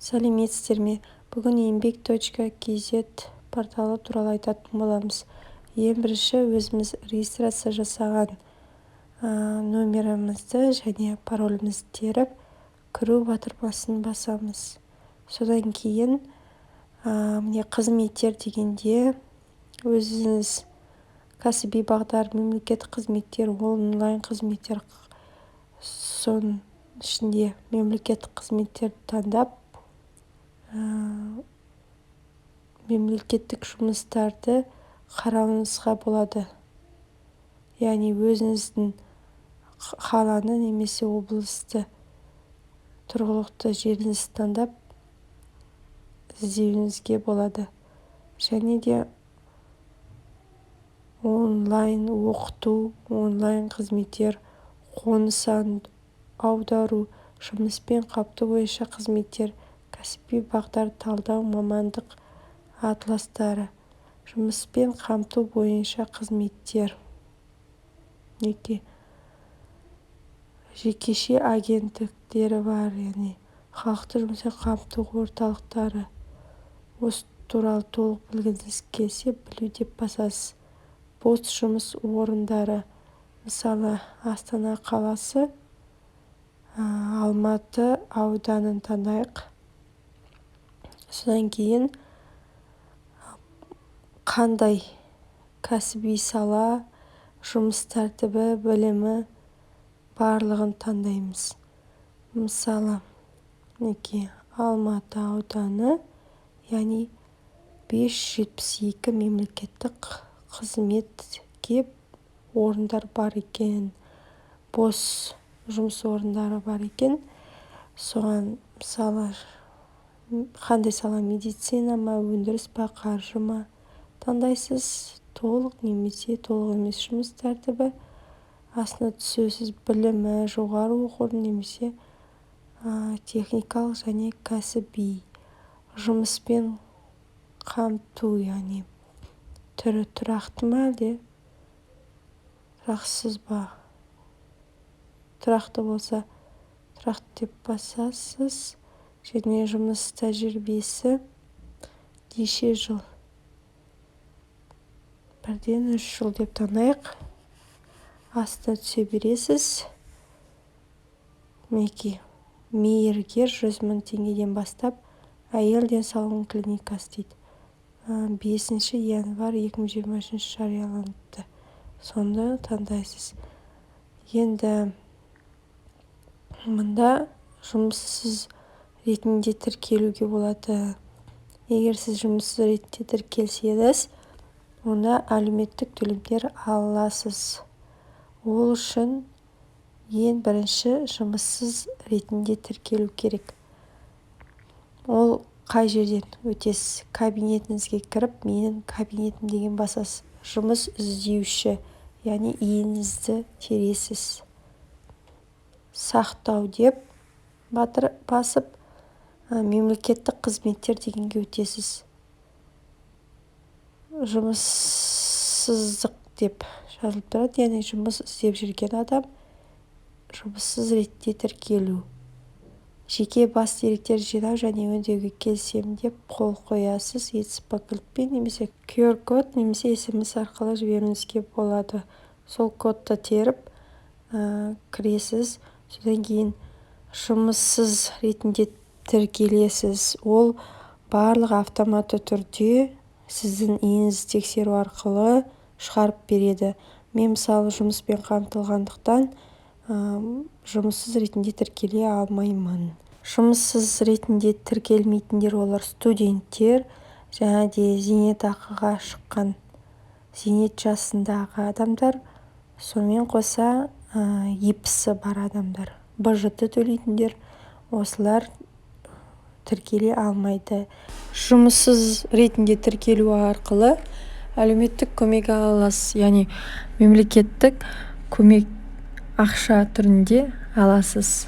Сәлеметсіздер ме! Бүгін еңбек.kz порталы туралы айтатын боламыз. Ең бірінші өзіміз регистрация жасаған номерімізді және паролімізді теріп, «Кіру» батырмасын басамыз. Содан кейін, міне, «Қызметтер» дегенде өзіңіз кәсіби бағдар, мемлекеттік қызметтер, онлайн қызметтер, соның ішінде мемлекеттік қызметтерді таңдап, мемлекеттік жұмыстарды қарауыңызға болады. Яғни өзіңіздің қаланы немесе облысты, тұрғылықты жеріңізді таңдап іздеуіңізге болады. Және де онлайн оқыту, онлайн қызметтер, қоныс аудару, жұмыспен қамту бойынша қызметтер, кәсіби бағдар талдау, мамандық атластары, жұмыспен қамту бойынша қызметтер, мінекей, жекеше агенттіктері бар, яғни халықты жұмыспен қамту орталықтары. Осы туралы толық білгіңіз келсе, «Білу» деп басасыз. Бос жұмыс орындары, мысалы, Астана қаласы, Алматы ауданын таңдайық. Содан кейін қандай кәсіби сала, жұмыс тәртібі, білімі, барлығын таңдаймыз. Мысалы, мінекей, Алматы ауданы, яғни 572 мемлекеттік қызметке орындар бар екен, бос жұмыс орындары бар екен. Соған, мысалы, қандай сала: медицина ма, өндіріс па, қаржы ма, таңдайсыз. Толық немесе толық емес жұмыс тәртібі. Астына түсесіз: білімі жоғары оқу орны немесе техникалық және кәсіби, жұмыспен қамту, яғни түрі тұрақты ма, әлде тұрақсыз ба? Тұрақты болса, «Тұрақты» деп басасыз. Және жұмыс тәжірибесі неше жыл? 1-ден 3 жыл деп таңдайық. Астына түсе бересіз. Мінекей, мейіргер 100 000 теңгеден бастап, әйел денсаулығының клиникасы дейді, 5 январь 2023 жарияланыпты. Соны таңдайсыз. Енді мында жұмыссыз ретінде тіркелуге болады. Егер сіз жұмыссыз ретінде тіркелсеңіз, онда әлеуметтік төлемдер аласыз. Ол үшін ең бірінші жұмыссыз ретінде тіркелу керек. Ол қай жерден өтесіз? Кабинетіңізге кіріп, «Менің кабинетім» деген басасыз. Жұмыс іздеуші, яғни ИИН-іңізді тересіз. «Сақтау» деп батыр басып, «Мемлекеттік қызметтер» дегенге өтесіз. «Жұмыссыздық» деп жазылып тұрады, яғни жұмыс іздеп жүрген адам, жұмыссыз ретінде тіркелу. «Жеке бас деректерді жинау және өңдеуге келісемін» деп қол қоясыз ЭЦП кілтпен немесе QR код немесе СМС арқылы жіберуіңізге болады. Сол кодты теріп кіресіз. Содан кейін жұмыссыз ретінде тіркелесіз. Ол барлығы автоматты түрде сіздің ИИН-іңізді тексеру арқылы шығарып береді. Мен, мысалы, жұмыспен қамтылғандықтан, жұмыссыз ретінде тіркеле алмаймын. Жұмыссыз ретінде тіркелмейтіндер — олар студенттер және де зейнетақыға шыққан, зейнет жасындағы адамдар, сонымен қоса ИП-сі бар адамдар, БЖТ төлейтіндер, осылар тіркеле алмайды. Жұмыссыз ретінде тіркелу арқылы әлеуметтік көмек ала аласыз, яғни мемлекеттік көмек ақша түрінде аласыз.